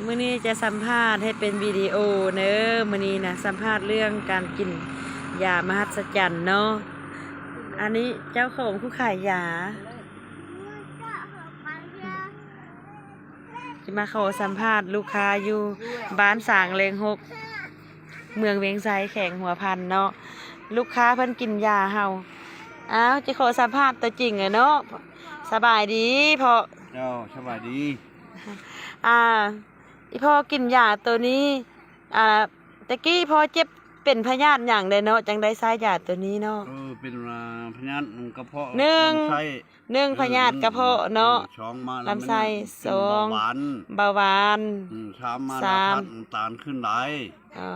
ມື້ນີ້ຈະສຳພາດເຮັດເປັນວິດີໂອເດີ. ມື້ນີ້ນະ ສຳພາດເລື່ອງການກິນຢາມະຫັດສະຈັນເນາະ. ອັນນີ້ເຈົ້າຂອງຜູ້ຂາຍຢາ ຈະມາຂໍສຳພາດລູກຄ້າຢູ່ບ້ານສາງແລງຫົກ ເມືອງວຽງໄຊ ແຂວງຫົວພັນເນາະ. ລູກຄ້າເພິ່ນກິນຢາເຮົາ. ອ້າວ ຈະຂໍສຳພາດຕົວຈິງແຫຼະເນາະ. ສະບາຍດີພໍ່. ເຈົ້າ ສະບາຍດີ. ອ່າ ອີ່ພໍ່ກິນຢາໂຕນີ້ ອ່າ ແຕ່ກີ້ພໍ່ເຈັບເປັນພະຍາດຫຍັງແດ່ເນາະ ຈັ່ງໄດ້ໃຊ້ຢາໂຕນີ້ເນາະ? ເອີ ເປັນ ອ່າ ພະຍາດກະເພາະ ໜຶ່ງ ລຳໄສ້ ໜຶ່ງ ເອີ ພະຍາດກະເພາະເນາະ ເອີ ສອງມາແລ້ວ ລຳໄສ້ ມັນເປັນ ສອງ ເບົາຫວານ ເບົາຫວານ ອືມ ສາມມາ ສາມ ລາຄານ້ຳຕານຂຶ້ນຫຼາຍ. ອໍ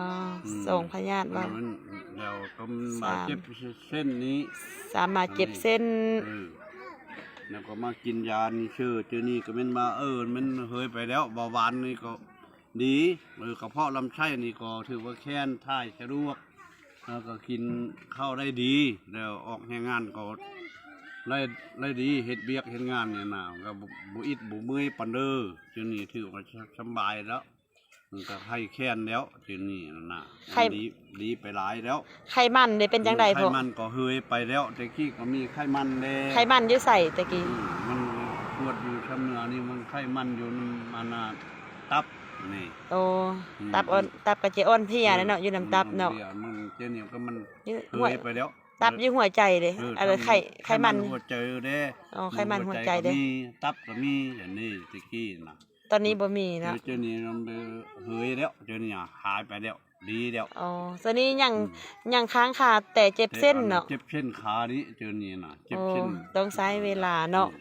ອືມ ສອງພະຍາດວ່າ ແລ້ວມັນ ແລ້ວກໍມັນບາດເຈັບ ສາມ ເສັ້ນນີ້ ສາມມາເຈັບເສັ້ນ ເອີ ແລ້ວກໍມາກິນຢານີ້ຊື່ ເທື່ອນີ້ກໍແມ່ນວ່າ ເອີ ມັນເຫີຍໄປແລ້ວ ເບົາຫວານນີ້ກໍ ດີ ເອີ ກະເພາະລຳໄສ້ນີ້ກໍຖືວ່າແຄນຖ່າຍສະດວກ ແລ້ວກໍກິນເຂົ້າໄດ້ດີ ແລ້ວອອກແຮງງານກໍໄດ້ ໄດ້ດີ ເຮັດວຽກເຮັດງານນີ້ນະ ກໍບໍ່ ບໍ່ອິດບໍ່ເມື່ອຍປານເດີ. ດຽວນີ້ຖືວ່າສະ ສຳບາຍແລ້ວ ມັນກໍໄຂ້ແຄນແລ້ວ ດຽວນີ້ນະ ໄຂ້ ດີ ດີໄປຫຼາຍແລ້ວ. ໄຂມັນເດ ເປັນຈັ່ງໃດ ອືມ ພໍ່? ໄຂມັນກໍເຫີຍໄປແລ້ວ ແຕ່ກີ້ກໍມີໄຂມັນແດ່. ໄຂມັນຢູ່ໃສແຕ່ກີ້? ອືມ ມັນປວດຢູ່ຊຳເໜືອນີ້ ມັນໄຂມັນຢູ່ນຳ ອັນນ່າ ຕັບນີ້. ໂອ້ ອືມ ຕັບອ່ອນ ຕັບກໍຈະອ່ອນເພຍແຫຼະເນາະ ອືມ ຢູ່ນຳຕັບເນາະ ມັນອ່ອນເພຍ ມັນເຈນີ້ກໍມັນ ຢູ່ ເຫີຍໄປແລ້ວ ຕັບຢູ່ຫົວໃຈເດ. ເອີ ອັນນັ້ນໄຂ ໄຂມັນ ໄຂມັນຫົວໃຈເດ. ອໍ ໄຂມັນຫົວໃຈເດ ຫົວໃຈກໍມີ ຕັບກໍມີ ອັນນີ້ແຕ່ກີ້ນະ ຕອນນີ້ບໍ່ມີເນາະ. ເອີ ດຽວນີ້ມັນເຫີຍແລ້ວ ດຽວນີ້ຫາຍໄປແລ້ວ ດີແລ້ວ. ອໍ ຕອນນີ້ຍັງ ອືມ ຍັງຄ້າງຄາແຕ່ເຈັບເສັ້ນເນາະ ເຈັບເສັ້ນຂານີ້ ດຽວນີ້ນະ ເຈັບເສັ້ນ. ອໍ ຕ້ອງໃຊ້ເວລາເນາະ. ອືມ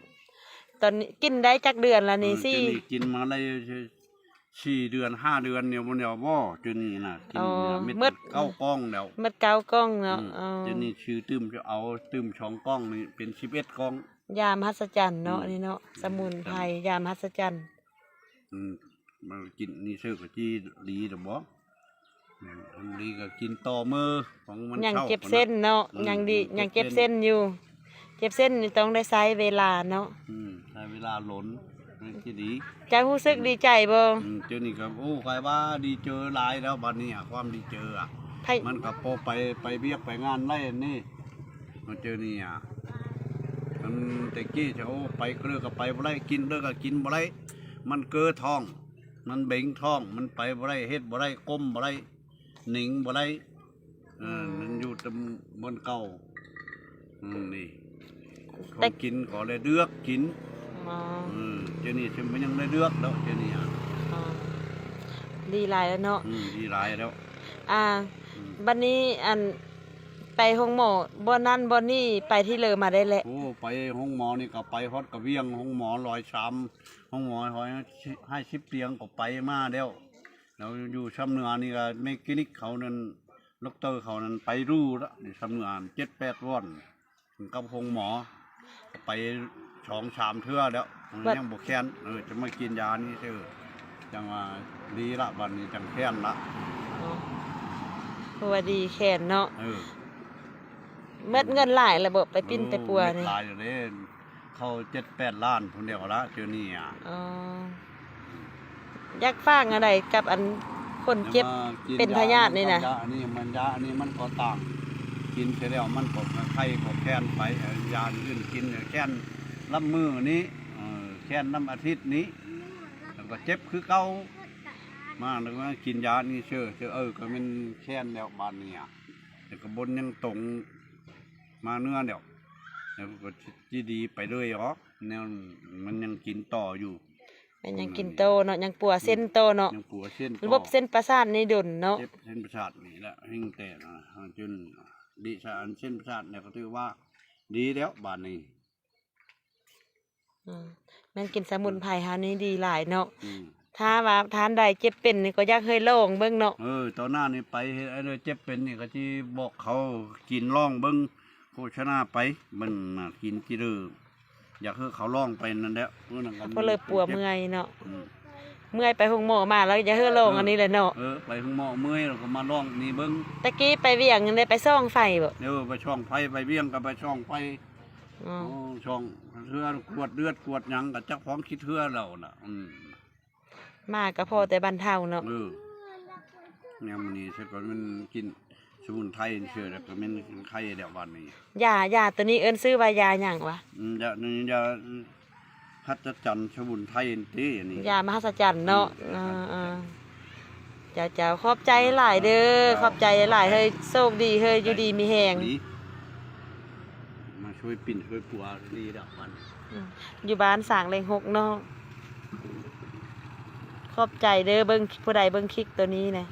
ຕອນນີ້ກິນໄດ້ຈັກເດືອນລະນີ້? ເອີ ສີ່ ດຽວນີ້ກິນມາໄດ້ສີ່ເດືອນ ຫ້າເດືອນແນວບໍ່ ແນວບໍ່ ດຽວນີ້ນະ ກິນ ອໍ ເມັດ ເກົ້າກ່ອງແລ້ວ ເມັດເກົ້າກ່ອງເນາະ. ອືມ ອໍ ດຽວນີ້ຊື້ຕື່ມ ຈະເອົາຕື່ມສອງກ່ອງນີ້ເປັນສິບເອັດກ່ອງ. ຢາມະຫັດສະຈັນເນາະ ອືມ ອັນນີ້ເນາະ ສະໝຸນໄພ ອືມ ຢາມະຫັດສະຈັນ. ອືມ ມາກິນນີ້ເຊີກໍຊິດີແລ້ວບໍ່? ອືມ ອັນດີກໍກິນຕໍ່ມື້ຂອງມັນ ຍັງເຈັບເສັ້ນເນາະ. ອືມ ຍັງດີ ຍັງເຈັບເສັ້ນ ຍັງເຈັບເສັ້ນຢູ່ ເຈັບເສັ້ນນີ້ຕ້ອງໄດ້ໃຊ້ເວລາເນາະ. ອືມ ໃຊ້ເວລາດົນ ມັນຊິດີ. ເຈົ້າຮູ້ສຶກດີໃຈບໍ່? ອືມ ດຽວນີ້ກໍ ໂອ້ ຂ້ອຍວ່າດີເຈີຫຼາຍແລ້ວ ບັດນີ້ອະ ຄວາມດີເຈີອະ ໄປ ມັນກໍພໍໄປ ໄປວຽກໄປງານໄດ້ນີ້. ມາເຈີນີ້ອະ ມັນແຕ່ກີ້ຈະ ໂອ້ ໄປເລີຍກໍໄປບໍ່ໄດ້ ກິນເລີຍກໍກິນບໍ່ໄດ້ ມັນເກີທ້ອງ ມັນເບັງທ້ອງ ມັນໄປບໍ່ໄດ້ ເຮັດບໍ່ໄດ້ ກົ້ມບໍ່ໄດ້ ໜິງບໍ່ໄດ້. ເອີ ອືມ ມັນຢູ່ແຕ່ບ່ອນເກົ່າ. ອືມ ນີ້ ຂອງກິນກໍໄດ້ເລືອກກິນ. ອໍ ເອີ ດຽວນີ້ຊິບໍ່ຍັງໄດ້ເລືອກດອກ ດຽວນີ້ອະ. ອໍ ດີຫຼາຍແລ້ວເນາະ. ອືມ ດີຫຼາຍແລ້ວ. ອ່າ ອືມ ບັດນີ້ ອັນ ໄປໂຮງໝໍບ່ອນນັ້ນບ່ອນນີ້ ໄປທີ່ເລີມາໄດ້ແຫຼະ. ໂອ້ ໄປໂຮງໝໍນີ້ກໍໄປຮອດກະວຽງ ໂຮງໝໍຮ້ອຍສາມ ໂຮງໝໍຮ້ອຍຫ້າສິບຕຽງກໍໄປມາແລ້ວ. ແລ້ວຢູ່ຊຳເໜືອນີ້ກໍແມ່ຄລີນິກເຂົານັ້ນ ດັອກເຕີເຂົານັ້ນໄປດູລະ ຢູ່ຊຳເໜືອເຈັດແປດບ່ອນ ກັບໂຮງໝໍ ໄປສອງສາມເທື່ອແລ້ວ ຍັງບໍ່ແຄນ. ເອີ ຈະມາກິນຢານີ້ຊື່ ຈັ່ງວ່າດີລະ ບັດນີ້ຈັ່ງແຄນລະ. ອໍ ເພາະວ່າດີແຄນເນາະ. ເອີ ໝົດເງິນຫຼາຍລະບໍ ໄປປິ່ນໄປປົວນີ້? ໂອ້ ເງິນຫຼາຍຢູ່ເດ້. ເຂົ້າເຈັດແປດລ້ານພຸ້ນແລ້ວລະ ດຽວນີ້ອະ. ອໍ ຢາກຝາກແນວໃດກັບອັນຄົນເຈັບ ເປັນພະຍາດນີ້ນະ? ອັນນີ້ມັນ ຢາອັນນີ້ມັນກໍຕ່າງ ກິນເສຍແລ້ວມັນກໍໄຂ້ກໍແຄນໄປ. ຢາອື່ນກິນແຄນລຳມື້ນີ້ ເອີ ແຄນນຳອາທິດນີ້ ແລ້ວກໍເຈັບຄືເກົ່າ. ມາແລ້ວມາກິນຢານີ້ເຊີ ເຊີ ເອີ ກໍແມ່ນແຄນແລ້ວບາດນີ້ອະ. ແຕ່ກໍບໍ່ຍັງຕົງມາເນື້ອແລ້ວ ແລ້ວກໍຊິດີໄປເລີຍອອກ ແນວມັນຍັງກິນຕໍ່ຢູ່. ແມ່ນຍັງກິນຕໍ່ເນາະ ຍັງປົວເສັ້ນຕໍ່ເນາະ. ອືມ ຍັງປົວເສັ້ນຕໍ່ ລະບົບເສັ້ນປະສາດນີ້ດົນເນາະ. ເຈັບເສັ້ນປະສາດນີ້ແຫຼະ ແຮງແຕ່ນະ ຈົນດິສານເສັ້ນປະສາດນີ້ກໍຖືວ່າດີແລ້ວບາດນີ້. ອືມ ແມ່ນກິນສະໝຸນໄພເຮົານີ້ດີຫຼາຍເນາະ. ອືມ ຖ້າວ່າທ່ານໃດເຈັບເປັນນີ້ກໍຢາກໃຫ້ລອງເບິ່ງເນາະ. ເອີ ຕອນໜ້ານີ້ໄປເຮັດໃຫ້ເລີຍ ເຈັບເປັນນີ້ກໍຊິບອກເຂົາກິນລອງເບິ່ງ ໂຄສະນາໄປ ມັນໜ້າກິນຈີເດີ ຢາກໃຫ້ເຂົາລອງໄປນັ້ນແຫຼະ. ເພາະເລີຍປົວເມື່ອຍເນາະ. ອືມ ເມື່ອຍໄປໂຮງໝໍມາແລ້ວຢາກໃຫ້ລອງ ເອີ ອັນນີ້ແຫຼະເນາະ. ເອີ ໄປໂຮງໝໍເມື່ອຍແລ້ວກໍມາລອງນີ້ເບິ່ງ. ແຕ່ກີ້ໄປວຽງໄດ້ໄປສ່ອງໄຟບໍ? ເອີ ໄປສ່ອງໄຟ ໄປວຽງກໍໄປສ່ອງໄຟ. ອໍ ໂອ້ ຊ່ອງເທື່ອກວດເລືອດກວດຫຍັງກໍຈັກຂອງຂີ້ເທື່ອແລ້ວນະ. ອືມ ມາກໍພໍແຕ່ບັນເທົາເນາະ. ເອີ ຍາມນີ້ຊະກໍແມ່ນກິນສະໝຸນໄພຊື່ ແລ້ວກໍແມ່ນໄຄແລ້ວບາດນີ້. ຢາ ຢາໂຕນີ້ເອີ້ນຊື່ວ່າຢາຫຍັງວະ? ອືມ ຢາ ນີ້ຢາ ຫັດສະຈັນສະໝຸນໄພຕິອັນນີ້ ຢາມະຫັດສະຈັນເນາະ. ເອີ ເອີ ເຈົ້າໆ ຂອບໃຈຫຼາຍເດີ ຂອບໃຈຫຼາຍ ເຮີ້ຍ ໂຊກດີ ເຮີ້ຍ ຢູ່ດີມີແຮງ ມາຊ່ວຍປິ່ນຊ່ວຍປົວດີດອກມັນ. ອືມ ຢູ່ບ້ານສາງແລງຫົກເນາະ. ຂອບໃຈເດີ ເບິ່ງ ຜູ້ໃດເບິ່ງຄລິບໂຕນີ້ນະ.